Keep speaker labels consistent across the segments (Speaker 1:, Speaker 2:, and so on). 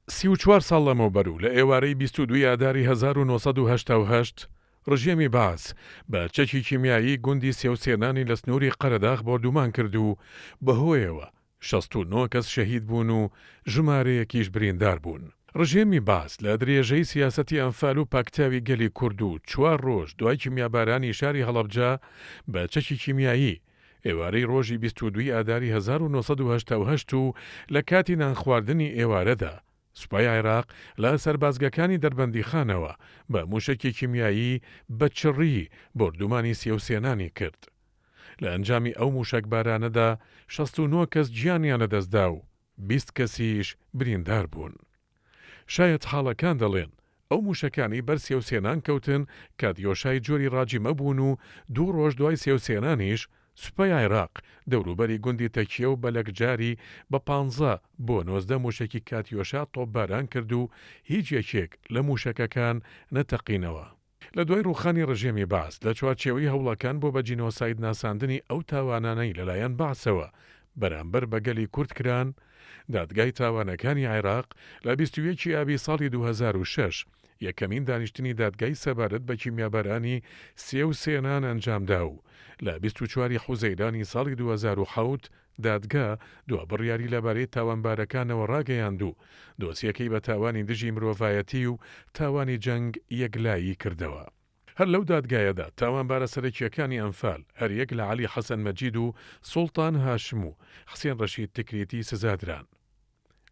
Speaker 1: 34 ساڵ لەمەوبەر و لە ئێوارەی 22 ی ئاداری 1988 ڕژێمی بەعس بە چەکی کیمیایی گوندی سێوسێنانی لە سنووری قەرەداغ بۆردومان کرد و بەهۆیەوە 69 کەس شەهید بوون و ژمارەیەکیش بریندار بوون. ڕژێمی بەعس لە درێژەی سیاسەتی ئەنفال و پاکتاوی گەلی کورد و چوار ڕۆژ دوای کیمیابارانی شاری هەڵەبجە بە چەکی کیمیایی، ئێوارەی ڕۆژی 22 ی ئاداری 1988 و لە کاتی نانخواردنی ئێوارەدا، سوپای عێراق لە سەربازگەکانی دەربەندیخانەوە بە مووشەکی کیمیایی بە چڕی بۆردومانی سێوسێنانی کرد. لە ئەنجامی ئەو مووشەکبارانەدا 69 کەس گیانیان لەدەستدا و 20 کەسیش بریندار بوون. شایەتحاڵەکان دەڵێن، ئەو مووشەکانەی بەر سێوسێنان کەوتن کاتیۆشای جۆری ڕاجیمە بوون و دوو ڕۆژ دوای سێوسێنانیش سوپای عێراق دەوروبەری گوندی تەکیە و بەلەکجاری بە پانزە بۆ 19 مووشەکی کاتیۆشا تۆپباران کرد و هیچ یەکێک لە مووشەکەکان نەتەقینەوە. لە دوای ڕووخانی ڕژێمی بەعس، لە چوارچێوەی هەوڵەکان بۆ بە جینۆساید ناساندنی ئەو تاوانانەی لەلایەن بەعسەوە بەرامبەر بە گەلی کورد کران، دادگای تاوانەکانی عێراق لە 21 ی ئابی ساڵی 2006 یەکەمین دانیشتنی دادگای سەبارەت بە کیمیابارانی سێوسێنان ئەنجامدا و لە 24 ی حوزەیرانی ساڵی 2007 دادگا دوا بڕیاری لەبارەی تاوانبارەکانەوە ڕاگەیاند و دۆسیەکەی بە تاوانی دژی مرۆڤایەتی و تاوانی جەنگ یەکلایی کردەوە. هەر لەو دادگایەدا تاوانبارە سەرەکییەکانی ئەنفال هەریەک لە عەلی حەسەن مەجید و سوڵتان هاشم و حسێن ڕەشید تکریتی سزادران.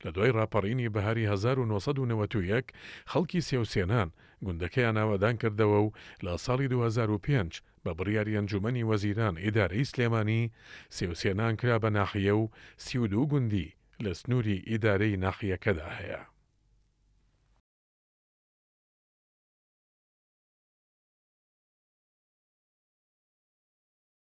Speaker 1: لە دوای ڕاپەڕینی بەهاری 1991 خەڵکی سێوسێنان گوندەکەیان ئاوادان کردەوە و لە ساڵی 2005 بە بڕیاری ئەنجومەنی وەزیران ئیدارەی سلێمانی سێوسێنان کرا بە ناحیە و 32 گوندی لە سنووری ئیدارەی ناحیەکەدا هەیە.